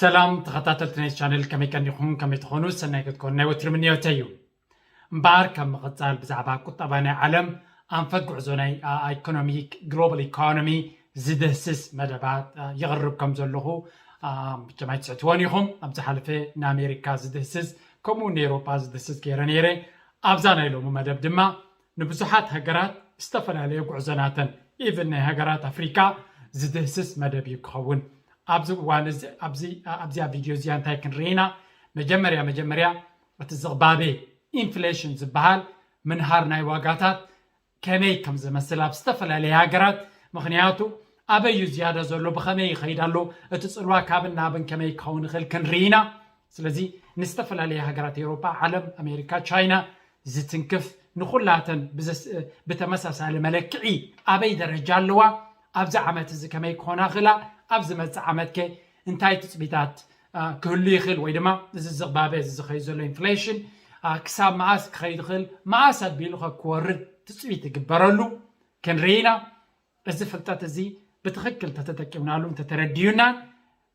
ሰላም ተኸታተልቲ ናይ ቻነል፣ ከመይ ቀኒኹም? ከመይ ትኾኑ? ሰናይ ክትኮኑ ናይ ወትሪ ምንዮተይ እዩ። እምበኣር ካብ ምቕጻል ብዛዕባ ቁጠባ ናይ ዓለም ኣንፈት ጉዕዞ ናይ ኢኮኖሚክ ግሎባል ኢኮኖሚ ዝድህስስ መደባት የቕርብ ከም ዘለኹ ብጀማይ ትስዕትዎን ኢኹም። ኣብ ዝሓለፈ ንኣሜሪካ ዝድህስስ ከምኡ ንኤውሮጳ ዝድህስስ ገይረ ነይረ። ኣብዛ ናይ ሎሚ መደብ ድማ ንብዙሓት ሃገራት ዝተፈላለየ ጉዕዞ ናተን ኢቭን ናይ ሃገራት ኣፍሪካ ዝድህስስ መደብ እዩ ክኸውን። ኣብዚ እዋን እዚ ኣብዚኣ ቪድዮ እዚኣ እንታይ ክንርኢ ኢና? መጀመርያ መጀመርያ እቲ ዝቕባበ ኢንፍሌሽን ዝበሃል ምንሃር ናይ ዋጋታት ከመይ ከም ዝመስል ኣብ ዝተፈላለየ ሃገራት፣ ምኽንያቱ ኣበይ እዩ ዝያዳ ዘሎ፣ ብኸመይ ይኸይድ ኣሎ፣ እቲ ፅልዋ ካብን ናብን ከመይ ክኸውን ይኽእል ክንርኢ ኢና። ስለዚ ንዝተፈላለየ ሃገራት ኤውሮጳ፣ ዓለም፣ ኣሜሪካ፣ ቻይና ዝትንክፍ ንኹላተን ብተመሳሳሊ መለክዒ ኣበይ ደረጃ ኣለዋ፣ ኣብዚ ዓመት እዚ ከመይ ክኾና ክላ፣ ኣብ ዝመፅእ ዓመት ከ እንታይ ትፅቢታት ክህሉ ይኽእል ወይ ድማ እዚ ዝቕባበ እዚ ዝኸይድ ዘሎ ኢንፍሌሽን ክሳብ መዓስ ክኸይድ ይኽእል፣ መዓስ ኣቢሉ ከ ክወርድ ትፅቢት ይግበረሉ ክንርኢ ኢና። እዚ ፍልጠት እዚ ብትኽክል እንተተጠቂምናሉ እንተተረዲዩናን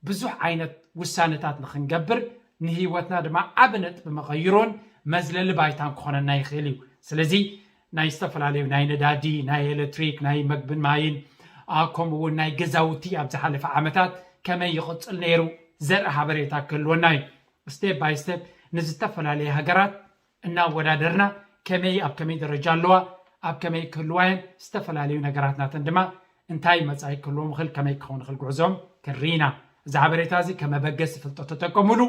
ብዙሕ ዓይነት ውሳነታት ንክንገብር ንህይወትና ድማ ዓቢ ነጥቢ መቐይሮን መዝለሊ ባይታን ክኾነና ይኽእል እዩ። ስለዚ ናይ ዝተፈላለዩ ናይ ነዳዲ፣ ናይ ኤሌክትሪክ፣ ናይ መግብን ማይን ከምኡ እውን ናይ ገዛውቲ ኣብ ዝሓለፈ ዓመታት ከመይ ይቕፅል ነይሩ ዘርኢ ሓበሬታ ክህልወና እዩ። ስቴፕ ባይ ስቴፕ ንዝተፈላለየ ሃገራት እናወዳደርና ከመይ ኣብ ከመይ ደረጃ ኣለዋ፣ ኣብ ከመይ ክህልዋ እየን፣ ዝተፈላለዩ ነገራት ናተን ድማ እንታይ መጻኢ ክህልዎም ይኽእል፣ ከመይ ክኸውን ይኽእል ጉዕዞም ክንርኢ ኢና። እዚ ሓበሬታ እዚ ከም መበገሲ ፍልጠት ተጠቀሙሉ።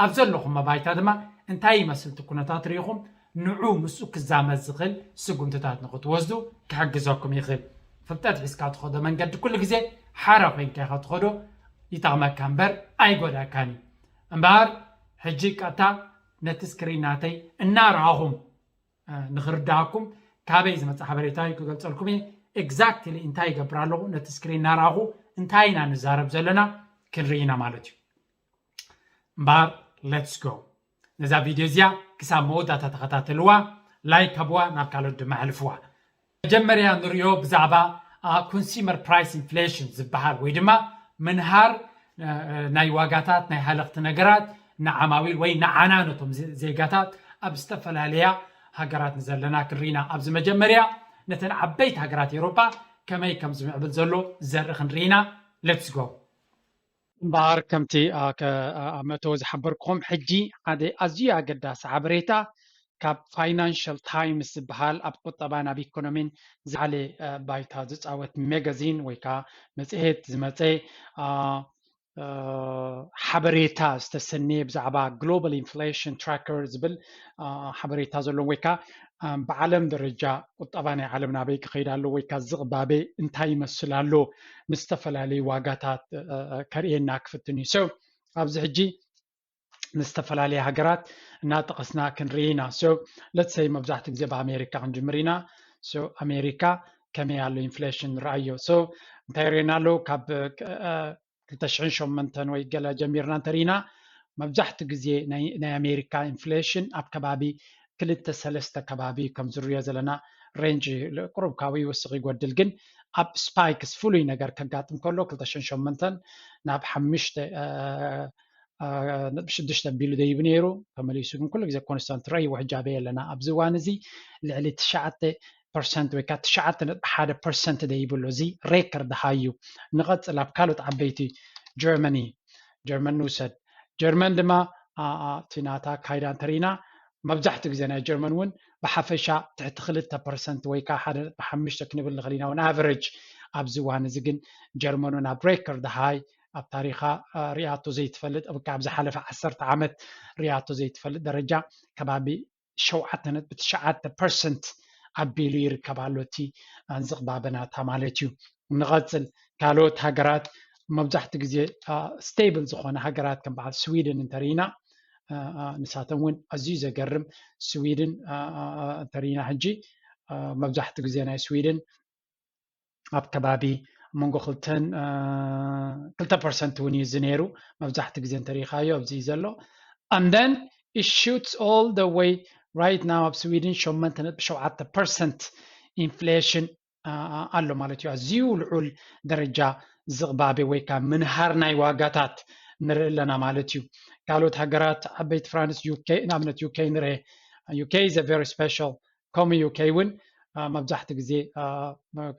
ኣብ ዘለኹም መባይታ ድማ እንታይ ይመስል እቲ ኩነታት ርኢኹም ንዑ ምስኡ ክዛመድ ዝኽእል ስጉምትታት ንኽትወስዱ ክሕግዘኩም ይኽእል። ፍልጠት ሒዝካ ትኸዶ መንገዲ ኩሉ ግዜ ሓራ ኮይንካ ኢኻ ትኸዶ፣ ይጠቕመካ እምበር ኣይጎዳካን እዩ። እምበኣር ሕጂ ቀጥታ ነቲ ስክሪን ናተይ እናረኣኹም ንኽርዳእኩም ካበይ ዝመጽእ ሓበሬታ እዩ ክገልጸልኩም እየ። ኤግዛክትሊ እንታይ ይገብር ኣለኹ፣ ነቲ ስክሪን እናረኣኹ እንታይ ኢና ንዛረብ ዘለና ክንርኢ ኢና ማለት እዩ። እምበኣር ሌትስ ጎ። ነዛ ቪድዮ እዚኣ ክሳብ መወዳእታ ተኸታተልዋ፣ ላይክ ሃብዋ፣ ናብ ካልኦት ድማ ኣሕልፍዋ። መጀመርያ ንሪኦ ብዛዕባ ኮንሱመር ፕራይስ ኢንፍሌሽን ዝበሃል ወይ ድማ ምንሃር ናይ ዋጋታት ናይ ሃለኽቲ ነገራት ንዓማዊል ወይ ንዓና ነቶም ዜጋታት ኣብ ዝተፈላለያ ሃገራት ንዘለና ክንርኢና። ኣብዚ መጀመርያ ነተን ዓበይቲ ሃገራት ኤውሮጳ ከመይ ከም ዝምዕብል ዘሎ ዘርኢ ክንርኢና። ሌትስ ጎ። እምበኣር ከምቲ ኣብ መእተዊ ዝሓበርኩኹም ሕጂ ሓደ ኣዝዩ ኣገዳሲ ሓበሬታ ካብ ፋይናንሽል ታይምስ ዝበሃል ኣብ ቁጠባን ኣብ ኢኮኖሚን ዝዓለ ባይታ ዝፃወት ሜጋዚን ወይ ከዓ መፅሄት ዝመፀ ሓበሬታ ዝተሰነየ ብዛዕባ ግሎባል ኢንፍሌሽን ትራከር ዝብል ሓበሬታ ዘለዎም ወይ ከዓ ብዓለም ደረጃ ቁጠባ ናይ ዓለም ናበይ ክኸይድ ኣሎ ወይ ከዓ ዝቕባበ እንታይ ይመስል ኣሎ ምስ ዝተፈላለዩ ዋጋታት ከርእየና ክፍትን እዩ። So ኣብዚ ሕጂ ንዝተፈላለየ ሃገራት እናጠቐስና ክንርኢ ኢና። So let's say መብዛሕትኡ ግዜ ብኣሜሪካ ክንጅምር ኢና። So ኣሜሪካ ከመይ ኣሎ ኢንፍሌሽን ንርኣዮ። So እንታይ ርእየና ኣሎ? ካብ ክልተ ሽሕን ሸሞንተን ወይ ገለ ጀሚርና እንተርኢና መብዛሕትኡ ግዜ ናይ ኣሜሪካ ኢንፍሌሽን ኣብ ከባቢ ክልተ ሰለስተ ከባቢ ከም ዝርዮ ዘለና ሬንጅ ቁሩብ ካብኡ ይውስኽ ይጎድል፣ ግን ኣብ ስፓይክስ ፍሉይ ነገር ከጋጥም ከሎ ክልተ ሽሕን ሸሞንተን ናብ ሓሙሽተ ነጥቢ ሽዱሽተ ኣቢሉ ደይቡ ነይሩ። ተመሊሱ ግን ኩሉ ግዜ ኮንስታንት ረይ ውሕጃበ ኣለና። ኣብዚ እዋን እዚ ልዕሊ ትሽዓተ ፐርሰንት ወይ ከዓ ትሽዓተ ነጥቢ ሓደ ፐርሰንት ደይቡ ኣሎ። እዚ ሬከርድ ሃይ እዩ። ንቐፅል ኣብ ካልኦት ዓበይቲ ጀርመኒ ጀርመን ንውሰድ። ጀርመን ድማ እቲ ናታ ኣካይዳ እንተርኢና መብዛሕትኡ ግዜ ናይ ጀርመን እውን ብሓፈሻ ትሕቲ ክልተ ፐርሰንት ወይ ከዓ ሓደ ነጥቢ ሓሙሽተ ክንብል ንኽእል ኢና እውን ኣቨሬጅ። ኣብዚ እዋን እዚ ግን ጀርመን እውን ኣብ ሬከርድ ሃይ ኣብ ታሪኻ ሪኣቶ ዘይትፈልጥ ኣብ ዝሓለፈ ዓሰርተ ዓመት ሪኣቶ ዘይትፈልጥ ደረጃ ከባቢ ሸውዓተ ነጥቢ ትሽዓተ ፐርሰንት ኣቢሉ ይርከብ ኣሎ እቲ ዝቕባበ ናታ ማለት እዩ። ንቐፅል ካልኦት ሃገራት መብዛሕትኡ ግዜ ስቴብል ዝኾነ ሃገራት ከም በዓል ስዊድን እንተርኢና ንሳቶም እውን ኣዝዩ ዘገርም ስዊድን እንተርኢና ሕጂ መብዛሕትኡ ግዜ ናይ ስዊድን ኣብ ከባቢ መንጎ ክልተን ክልተ ፐርሰንት እውን እዩ እዚ ነይሩ። መብዛሕትኡ ግዜ እንተሪኢኻዮ ኣብዚ እዩ ዘሎ። And then it shoots all the way right now ኣብ ስዊድን ሸሞንተ ነጥቢ ሸውዓተ ፐርሰንት ኢንፍሌሽን ኣሎ ማለት እዩ። ኣዝዩ ልዑል ደረጃ ዝቕባቤ ወይ ከዓ ምንሃር ናይ ዋጋታት ንርኢ ኣለና ማለት እዩ። ካልኦት ሃገራት ዓበይቲ ፍራንስ፣ ዩኬ፣ ንኣብነት ዩኬ ንርኤ። ዩኬ is a very special፣ ከምኡ ዩኬ እውን መብዛሕትኡ ግዜ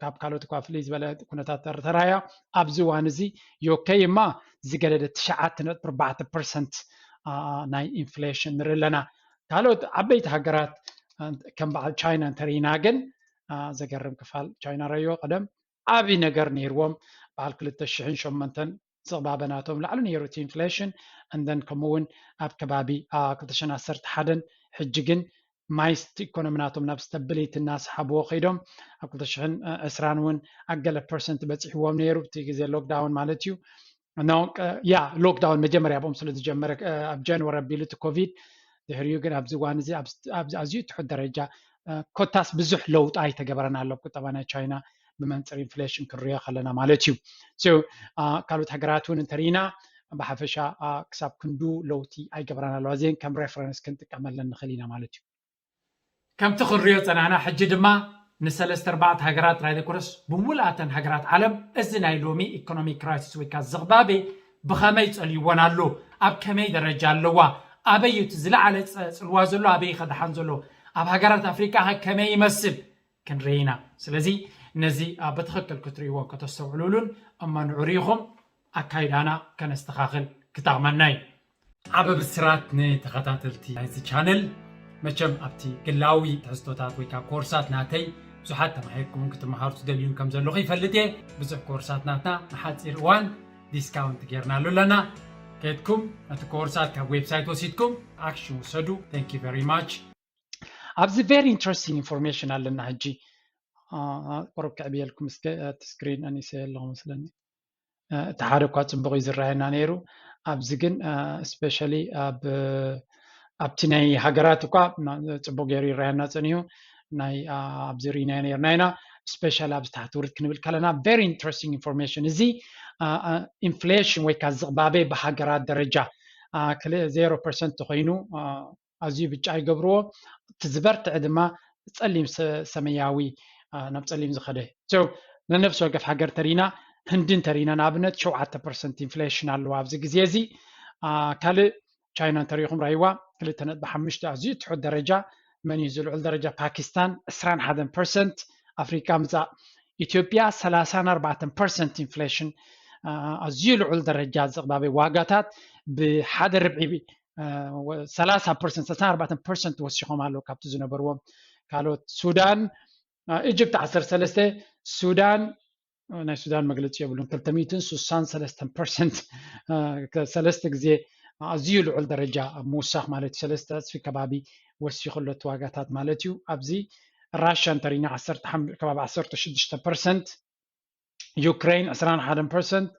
ካብ ካልኦት እኳ ፍልይ ዝበለ ኩነታት ተራያ ኣብዚ እዋን እዚ ዩኬ እማ ዝገደደ ትሽዓተ ነጥቢ ኣርባዕተ ፐርሰንት ናይ ኢንፍሌሽን ንርኢ ኣለና። ካልኦት ዓበይቲ ሃገራት ከም በዓል ቻይና እንተርኢና ግን ዘገርም ክፋል ቻይና ረዮ ቀደም ዓብዪ ነገር ነይርዎም። በዓል ክልተ ሽሕን ሸሞንተን ዝቕባበ ናቶም ላዕሊ ነይሩ እቲ ኢንፍሌሽን። እንደን ከምኡ እውን ኣብ ከባቢ ክልተ ሽሕን ዓሰርተ ሓደን ሕጂ ግን ማይስት ኢኮኖሚ ናቶም ናብ ስተብሊቲ እናሰሓብዎ ከይዶም ኣብ ክልተ ሽሕን ዕስራን እውን ኣገለ ፐርሰንት በፂሕዎም ነይሩ። እቲ ግዜ ሎክዳውን ማለት እዩ። ያ ሎክዳውን መጀመርያ ብኦም ስለ ዝጀመረ ኣብ ጃንዋሪ ኣቢሉ እቲ ኮቪድ ድሕሪኡ ግን ኣብዚ እዋን እዚ ኣዝዩ ትሑት ደረጃ ኮታስ ብዙሕ ለውጢ ኣይተገበረን ኣሎ ቁጠባ ናይ ቻይና ብመንፅር ኢንፍሌሽን ክንሪኦ ከለና ማለት እዩ። ካልኦት ሃገራት እውን እንተርኢና ብሓፈሻ ክሳብ ክንዱ ለውጢ ኣይገበራን ኣለዋ። እዚን ከም ሬፈረንስ ክንጥቀመለን ንኽእል ኢና ማለት እዩ። ከምቲ ክንሪኦ ፀናና ሕጂ ድማ ንሰለስተ ኣርባዕተ ሃገራት ጥራይ ዘይኮነስ ብምሉኣተን ሃገራት ዓለም እዚ ናይ ሎሚ ኢኮኖሚ ክራይሲስ ወይ ከዓ ዝቕባቤ ብኸመይ ፀልይዎን ኣሎ፣ ኣብ ከመይ ደረጃ ኣለዋ፣ ኣበይ እቲ ዝለዓለ ፅልዋ ዘሎ፣ ኣበይ ከ ደሓን ዘሎ፣ ኣብ ሃገራት ኣፍሪቃ ከ ከመይ ይመስል ክንርኢ ኢና። ስለዚ ነዚ ብትኽክል ክትርእይዎን ከተስተውዕሉሉን እሞ ንዑ ርኢኹም ኣካይዳና ከነስተኻኽል ክጠቕመና እዩ። ዓበ ብስራት ንተኸታተልቲ ናይዚ ቻነል። መቸም ኣብቲ ግላዊ ትሕዝቶታት ወይ ከዓ ኮርሳት ናተይ ብዙሓት ተማሂርኩምን ክትመሃሩ ትደልዩን ከም ዘለኹ ይፈልጥ እየ። ብዙሕ ኮርሳት ናትና ንሓፂር እዋን ዲስካውንት ጌርናሉ ኣለና። ከድኩም ነቲ ኮርሳት ካብ ዌብሳይት ወሲድኩም ኣክሽን ውሰዱ። Thank you very much። ኣብዚ very interesting information ኣለና። ሕጂ ቁሩብ ክዕብየልኩም እስከ እቲ ስክሪን ኣኒሰ ኣለኹ መስለኒ። እቲ ሓደ እኳ ፅቡቅ እዩ ዝረኣየና ነይሩ። ኣብዚ ግን ስፔሻሊ ኣብቲ ናይ ሃገራት እኳ ፅቡቅ ገይሩ ይረኣየና ፀኒሁ። ናይ ኣብዚ ርኢናዮ ነርና ኢና። ስፔሻሊ ኣብዚ ታሕቲ ውርድ ክንብል ከለና very interesting information። እዚ ኢንፍሌሽን ወይ ከዓ ዝቕባቤ ብሃገራት ደረጃ ዜሮ ፐርሰንት ተኮይኑ ኣዝዩ ብጫ ይገብርዎ። እቲ ዝበርትዐ ድማ ጸሊም ሰመያዊ ናብ ጸሊም ዝኸደ። ነነፍሲ ወከፍ ሃገር ተሪና ህንዲ እንተሪና ንኣብነት ሸውዓተ ፐርሰንት ኢንፍሌሽን ኣለዋ ኣብዚ ግዜ እዚ። ካልእ ቻይና እንተሪኢኹም ራይዋ ክልተ ነጥቢ ሓሙሽተ ኣዝዩ ትሑት ደረጃ። መን እዩ ዝልዑል ደረጃ? ፓኪስታን ዕስራን ሓደን ፐርሰንት። ኣፍሪቃ ምጻእ ኢትዮጵያ ሰላሳን ኣርባዕተን ፐርሰንት ኢንፍሌሽን ኣዝዩ ልዑል ደረጃ ዝቕባበ ዋጋታት ብሓደ ርብዒ ሰላሳ ፐርሰንት ሰላሳ ኣርባዕተ ፐርሰንት ወሲኾም ኣለዉ ካብቲ ዝነበርዎም። ካልኦት ሱዳን ኢጅፕት ዓሰርተ ሰለስተ ሱዳን ናይ ሱዳን መግለፂ የብሉን ክልተ ሚእትን ስሳን ሰለስተን ፐርሰንት ሰለስተ ግዜ ኣዝዩ ልዑል ደረጃ ምውሳኽ ማለት እዩ። ሰለስተ ዕፅፊ ከባቢ ወሲኹ ኣሎ እቲ ዋጋታት ማለት እዩ። ኣብዚ ራሽያ እንተሪና ከባቢ ዓሰርተ ሽዱሽተ ፐርሰንት ዩክሬን ዕስራን ሓደን ፐርሰንት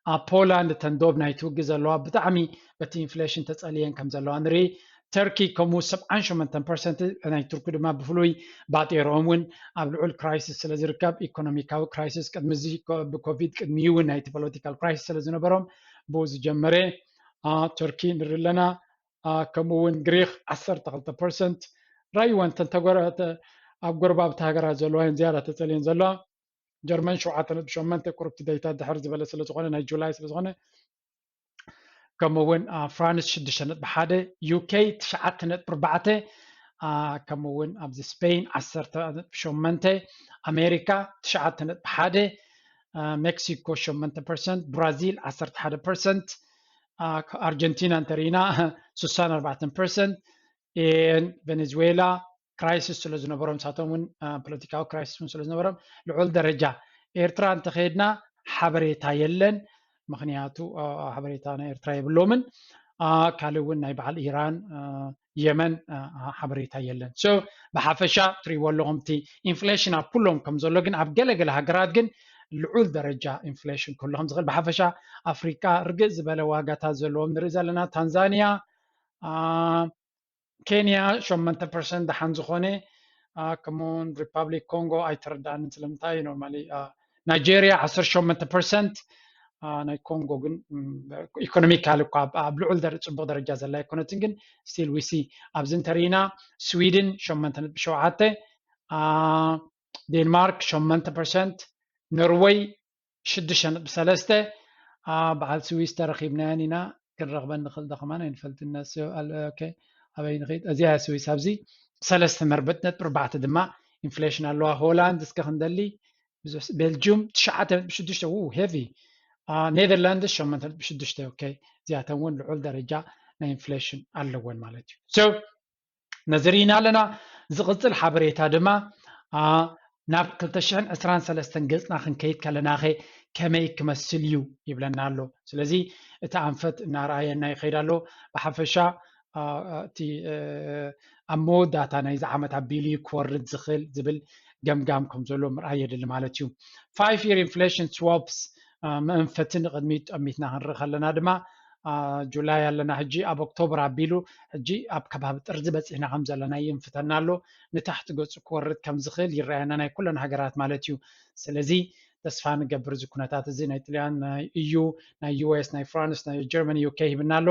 ኣብ ፖላንድ እተን ዶብ ናይቲ ውግእ ዘለዋ ብጣዕሚ በቲ ኢንፍሌሽን ተጸልየን ከም ዘለዋ ንርኢ። ተርኪ ከምኡ ሰብዓን ሸሞንተን ፐርሰንት ናይ ቱርኪ ድማ ብፍሉይ ባጤሮኦም እውን ኣብ ልዑል ክራይሲስ ስለ ዝርከብ ኢኮኖሚካዊ ክራይሲስ ቅድሚ እዚ ብኮቪድ ቅድሚ እውን ናይቲ ፖለቲካል ክራይሲስ ስለ ዝነበሮም ብኡ ዝጀመረ ተርኪ ንርኢ ኣለና። ከምኡ እውን ግሪክ ዓሰርተ ክልተ ፐርሰንት ራይወን ኣብ ጎረባብቲ ሃገራት ዘለዋ ዝያዳ ተጸልየን ዘለዋ። ጀርመን ሸውዓተ ነጥቢ ሸሞንተ ቁርብቲ ደይታ ድሕር ዝበለ ስለ ዝኾነ ናይ ጁላይ ስለ ዝኾነ ከምኡ እውን ፍራንስ ሽዱሽተ ነጥቢ ሓደ ዩኬ ትሽዓተ ነጥቢ ኣርባዕተ ከምኡ እውን ኣብዚ ስፔን ዓሰርተ ነጥቢ ሸሞንተ ኣሜሪካ ትሽዓተ ነጥቢ ሓደ ሜክሲኮ ሸሞንተ ፐርሰንት ብራዚል ዓሰርተ ሓደ ፐርሰንት ኣርጀንቲና እንተርኢና ስሳን ኣርባዕተን ፐርሰንት ን ቨኔዙዌላ ክራይሲስ ስለ ዝነበሮም ንሳቶም እውን ፖለቲካዊ ክራይሲስ እውን ስለ ዝነበሮም ልዑል ደረጃ ኤርትራ እንተኸድና ሓበሬታ የለን። ምክንያቱ ሓበሬታ ናይ ኤርትራ የብሎምን። ካልእ እውን ናይ በዓል ኢራን የመን ሓበሬታ የለን። ሶ ብሓፈሻ ትሪእዎ ኣለኹም እቲ ኢንፍሌሽን ኣብ ኩሎም ከም ዘሎ ግን ኣብ ገለገለ ሃገራት ግን ልዑል ደረጃ ኢንፍሌሽን ክህሉ ከም ዝኽእል ብሓፈሻ ኣፍሪቃ ርግእ ዝበለ ዋጋታት ዘለዎም ንርኢ ዘለና ታንዛኒያ ኬንያ ሸሞንተ ፐርሰንት ደሓን ዝኾነ ከምኡውን ሪፓብሊክ ኮንጎ ኣይተረዳእንን ስለምንታይ ኖርማሊ ናይጄሪያ ዓሰርተ ሸሞንተ ፐርሰንት ናይ ኮንጎ ግን ኢኮኖሚካል እኳ ኣብ ልዑል ጽቡቅ ደረጃ ዘላ ኣይኮነትን ግን ስቲል ዊሲ ኣብዚ እንተርኢና ስዊድን ሸሞንተ ነጥቢ ሸውዓተ ዴንማርክ ሸሞንተ ፐርሰንት ኖርወይ ሽዱሽተ ነጥቢ ሰለስተ። በዓል ስዊስ ተረኺብናያን ኢና፣ ክንረኽበን ንኽእል ዶ ከማን ኣይንፈልጥን። ኣበይ ንኸይድ? እዚኣ ስዊስ ኣብዚ ሰለስተ መርበብ ነጥቢ ኣርባዕተ ድማ ኢንፍሌሽን ኣለዋ። ሆላንድ እስከ ክንደሊ፣ ቤልጅዩም ትሽዓተ ነጥቢ ሽዱሽተ፣ ው ሄቪ። ኔዘርላንድስ ሸሞንተ ነጥቢ ሽዱሽተ። ኦኬ፣ እዚኣተን እውን ልዑል ደረጃ ናይ ኢንፍሌሽን ኣለወን ማለት እዩ። ነዚ ርኢና ኣለና። ዝቕፅል ሓበሬታ ድማ ናብ ክልተ ሽሕን ዕስራን ሰለስተን ገፅና ክንከይድ ከለና ኸ ከመይ ክመስል እዩ ይብለና ኣሎ። ስለዚ እቲ ኣንፈት እናረኣየና ይኸይድ ኣሎ። ብሓፈሻ እቲ ኣብ መወዳእታ ናይዚ ዓመት ኣቢሉ ክወርድ ዝኽእል ዝብል ገምጋም ከም ዘሎ ምርኣይ የድሊ ማለት እዩ። Five year inflation swaps መእንፈቲ ንቕድሚት ጠሚትና ክንርኢ ከለና ድማ ጁላይ ኣለና ሕጂ፣ ኣብ ኦክቶበር ኣቢሉ ሕጂ ኣብ ከባቢ ጥርዚ በፂሕና ከም ዘለና ይንፍተና ኣሎ። ንታሕቲ ገፁ ክወርድ ከም ዝኽእል ይረኣየና ናይ ኩለን ሃገራት ማለት እዩ። ስለዚ ተስፋ ንገብር እዚ ኩነታት እዚ ናይ ጥልያን፣ ናይ ኢዩ፣ ናይ ዩ ኤስ፣ ናይ ፍራንስ፣ ናይ ጀርመኒ፣ ዩ ኬ ሂብና ኣሎ።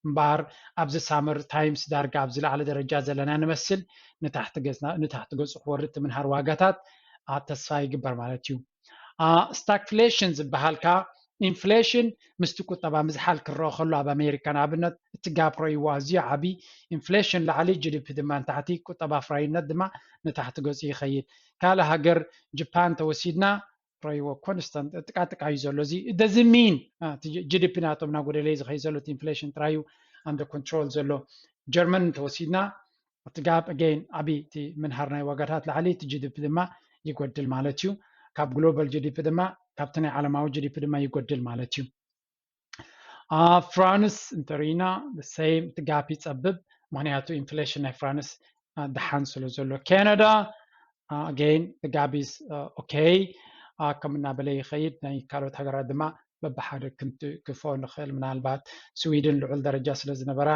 እምበኣር ኣብዚ ሳመር ታይምስ ዳርጋ ኣብ ዝለዓለ ደረጃ ዘለና ንመስል፣ ንታሕቲ ገፁ ክወርድ እቲ ምንሃር ዋጋታት ተስፋ ይግበር ማለት እዩ። ስታግፍሌሽን ዝበሃል ከኣ ኢንፍሌሽን ምስቲ ቁጠባ ምዝሓል ክረአ ከሎ ኣብ ኣሜሪካ ንኣብነት እቲ ጋፕ ረእይዎ ኣዝዩ ዓቢ፣ ኢንፍሌሽን ላዕሊ፣ ጂ ዲ ፒ ድማ ንታሕቲ፣ ቁጠባ ኣፍራይነት ድማ ንታሕቲ ገፁ ይኸይድ። ካልእ ሃገር ጅፓን ተወሲድና ረእይዎ ኮንስታንት ጥቃ ጥቃ እዩ ዘሎ። እዚ ደዚ ሚን ጂ ዲ ፒ ናቶም እናጎደለ እዩ ዝኸይድ ዘሎ፣ እቲ ኢንፍሌሽን ጥራይ እዩ ኣንደር ኮንትሮል ዘሎ። ጀርመን እንተወሲድና እቲ ጋፕ ኣገይን ዓቢ፣ እቲ ምንሃር ናይ ዋጋታት ላዕሊ፣ እቲ ጂ ዲ ፒ ድማ ይጎድል ማለት እዩ። ካብ ግሎባል ጂ ዲ ፒ ድማ ካብቲ ናይ ዓለማዊ ጂ ዲ ፒ ድማ ይጎድል ማለት እዩ። ፍራንስ እንተርኢና ሰይም እቲ ጋፕ ይጸብብ፣ ምክንያቱ ኢንፍሌሽን ናይ ፍራንስ ደሓን ስለ ዘሎ። ካናዳ ኣገይን ጋቢስ ኦኬ ከም እናበለ ይኸይድ። ናይ ካልኦት ሃገራት ድማ በብሓደ ክንትክፎ ንኽእል። ምናልባት ስዊድን ልዑል ደረጃ ስለ ዝነበራ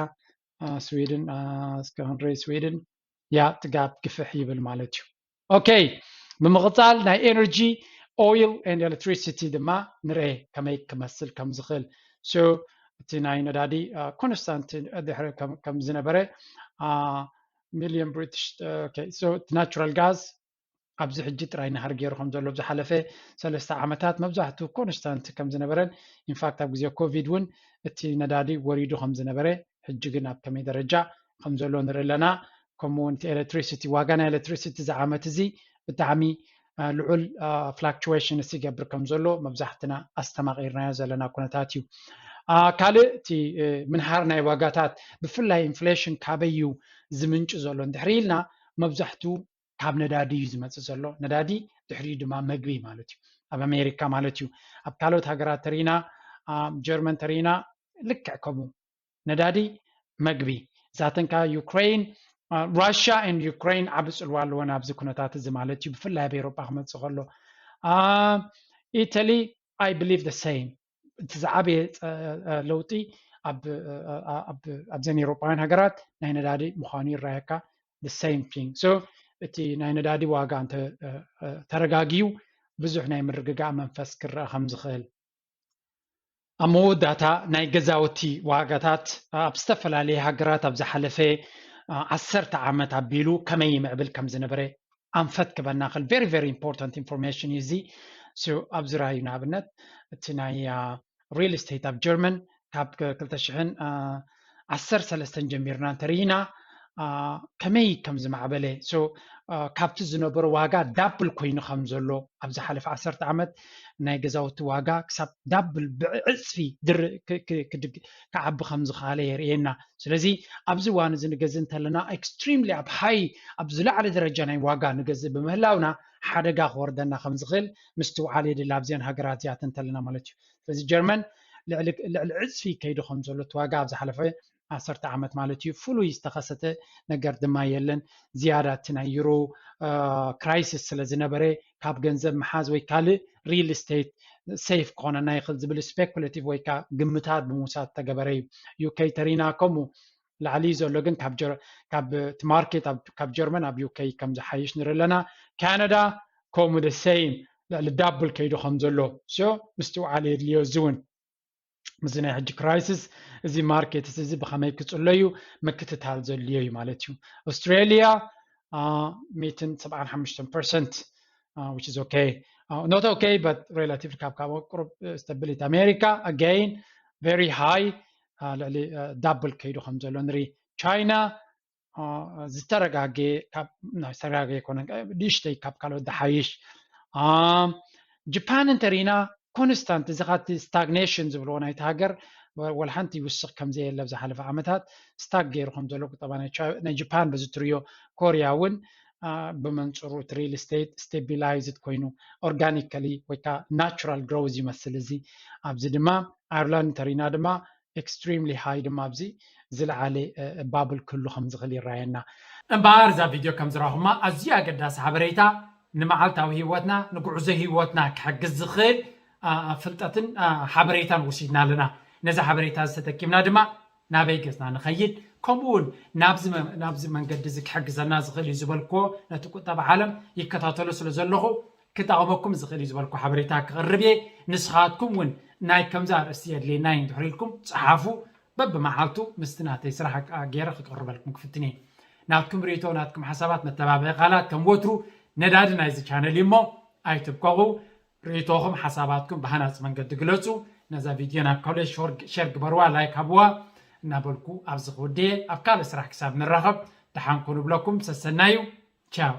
ስዊድን እስከ ክንርኢ፣ ስዊድን ያ እቲ ጋፕ ግፍሕ ይብል ማለት እዩ። ኦኬ፣ ብምቕፃል ናይ ኤነርጂ ኦይል ኤንድ ኤሌክትሪሲቲ ድማ ንርኤ ከመይ ክመስል ከም ዝኽእል። ሶ እቲ ናይ ነዳዲ ኮንስታንት ድሕሪ ከም ዝነበረ ሚሊዮን ብሪቲሽ ናቹራል ጋዝ ኣብዚ ሕጂ ጥራይ ናሃር ገይሩ ከም ዘሎ ዝሓለፈ ሰለስተ ዓመታት መብዛሕትኡ ኮንስታንት ከም ዝነበረን ኢንፋክት ኣብ ግዜ ኮቪድ እውን እቲ ነዳዲ ወሪዱ ከም ዝነበረ ሕጂ ግን ኣብ ከመይ ደረጃ ከም ዘሎ ንርኢ ኣለና። ከምኡ እውን እቲ ኤሌክትሪሲቲ ዋጋ ናይ ኤሌክትሪሲቲ እዚ ዓመት እዚ ብጣዕሚ ልዑል ፍላክቹዌሽን ይገብር ከም ዘሎ መብዛሕትና ኣስተማቒርናዮ ዘለና ኩነታት እዩ። ካልእ እቲ ምንሃር ናይ ዋጋታት ብፍላይ ኢንፍሌሽን ካበይ እዩ ዝምንጩ ዘሎ እንድሕሪ ኢልና መብዛሕትኡ ካብ ነዳዲ እዩ ዝመፅእ ዘሎ። ነዳዲ ድሕሪኡ ድማ መግቢ ማለት እዩ። ኣብ ኣሜሪካ ማለት እዩ። ኣብ ካልኦት ሃገራት ተሪና፣ ጀርመን ተሪና ልክዕ ከምኡ ነዳዲ መግቢ ዛተንካ ዩክሬን ራሽያ ን ዩክሬን ዓቢ ፅልዋ ኣለወን ኣብዚ ኩነታት እዚ ማለት እዩ። ብፍላይ ኣብ ኤሮጳ ክመፅእ ከሎ ኢተሊ I believe the same። እቲ ዝዓበየ ለውጢ ኣብዘን ኤሮጳውያን ሃገራት ናይ ነዳዲ ምዃኑ ይረኣየካ። The same thing። So እቲ ናይ ነዳዲ ዋጋ እንተ ተረጋጊዩ ብዙሕ ናይ ምርግጋእ መንፈስ ክረአ ከም ዝኽእል ኣብ መወዳእታ ናይ ገዛውቲ ዋጋታት ኣብ ዝተፈላለየ ሃገራት ኣብ ዝሓለፈ ዓሰርተ ዓመት ኣቢሉ ከመይ ይምዕብል ከም ዝነበረ ኣንፈት ክበና ክል very very important information እዩ እዚ። ኣብዚ ራእዩ ንኣብነት እቲ ናይ ሪል ስቴት ኣብ ጀርመን ካብ ክልተ ሽሕን ዓሰርተ ሰለስተን ጀሚርና እንተርኢና ከመይ ከም ዝማዕበለ፣ so ካብቲ ዝነበሮ ዋጋ ዳብል ኮይኑ ከም ዘሎ ኣብ ዝሓለፈ ዓሰርተ ዓመት ናይ ገዛውቲ ዋጋ ክሳብ ዳብል ብዕፅፊ ክዓቢ ከም ዝኸኣለ የርእየና። ስለዚ ኣብዚ እዋን እዚ ንገዝእ እንተለና ኤክስትሪምሊ ኣብ ሃይ ኣብ ዝለዓለ ደረጃ ናይ ዋጋ ንገዝእ ብምህላውና ሓደጋ ክወርደና ከም ዝኽእል ምስትውዓል የድሊ ኣብዚአን ሃገራት እዚኣተን እንተለና ማለት እዩ። ስለዚ ጀርመን ልዕሊ ዕፅፊ ከይዱ ከም ዘሎ እቲ ዋጋ ኣብ ዝሓለፈ ዓሰርተ ዓመት ማለት እዩ ፍሉይ ዝተኸሰተ ነገር ድማ የለን። ዝያዳ እቲ ናይ ዩሮ ክራይሲስ ስለ ዝነበረ ካብ ገንዘብ ምሓዝ ወይ ካልእ ሪል ስቴት ሴፍ ክኾነና ይኽእል ዝብል ስፔኩሌቲቭ ወይ ከዓ ግምታት ብምውሳድ ተገበረ እዩ። ዩኬ ተሪና ከምኡ ላዕሊ ዘሎ ግን ካብ እቲ ማርኬት ካብ ጀርመን ኣብ ዩኬ ከም ዝሓይሽ ንርኢ ኣለና። ካናዳ ከምኡ the same ልዕሊ ዳብል ከይዱ ከም ዘሎ ምስትውዓል የድልዮ። እዚ እውን እዚ ናይ ሕጂ ክራይሲስ እዚ ማርኬት እዚ ብኸመይ ክፅሎ እዩ ምክትታል ዘድልዮ እዩ ማለት እዩ። ኣውስትራሊያ ሚትን ሰብዓን ሓሙሽተን ፐርሰንት which is okay, not okay, but relative ካብ ካብ ቁሩብ stability። ኣሜሪካ again very high፣ ልዕሊ double ከይዱ ከም ዘሎ ንርኢ። ቻይና ዝተረጋገ፣ ዝተረጋገ ይኮነ፣ ንእሽተይ ካብ ካልኦት ዝሓይሽ። ጃፓን እንተሪና constant፣ እዚ ካቲ stagnation ዝብልዎ ናይቲ ሃገር ወላ ሓንቲ ይውስኽ ከም ዘየለ ኣብ ዝሓለፈ ዓመታት ስታግ ገይሩ ከም ዘሎ ቁጠባ ናይ ጃፓን በዚ ትሪዮ። ኮርያ እውን ብመንፅሩ እቲ real estate stabilized ኮይኑ organically ወይ ከዓ natural growth ይመስል። እዚ ኣብዚ ድማ ኣየርላንድ እንተሪና ድማ extremely high ድማ ኣብዚ ዝለዓለ bubble ክህሉ ከም ዝኽእል ይረኣየና። እምበኣር እዛ ቪድዮ ከም ዝረኹማ ኣዝዩ ኣገዳሲ ሓበሬታ፣ ንመዓልታዊ ህይወትና ንጉዕዞ ህይወትና ክሕግዝ ዝኽእል ፍልጠትን ሓበሬታን ወሲድና ኣለና። ነዚ ሓበሬታ ዝተጠቂምና ድማ ናበይ ገጽና ንኸይድ፣ ከምኡ እውን ናብዚ መንገዲ እዚ ክሕግዘና ዝኽእል እዩ ዝበልክዎ ነቲ ቁጠባ ዓለም ይከታተሎ ስለ ዘለኹ ክጠቕመኩም ዝኽእል እዩ ዝበልኩ ሓበሬታ ክቕርብ እየ። ንስኻትኩም እውን ናይ ከምዚ ኣርእስቲ የድልየና እዩ እንድሕር ኢልኩም ጸሓፉ። በብመዓልቱ ምስቲ ናተይ ስራሕ ገይረ ክቅርበልኩም ክፍትን እየ። ናትኩም ርእይቶ፣ ናትኩም ሓሳባት፣ መተባብዒ ቃላት ከም ወትሩ ነዳዲ ናይዚ ቻነል እዩ እሞ ኣይትብቀቑ። ርእይቶኹም ሓሳባትኩም ብሃናፂ መንገዲ ግለፁ። ነዛ ቪድዮ ናብ ካልኦት ሸር ግበርዋ፣ ላይክ ሃብዋ እናበልኩ ኣብዚ ክውድየ። ኣብ ካልእ ስራሕ ክሳብ ንራኸብ ደሓን ኩኑ ብለኩም ሰሰናዩ። ቻው።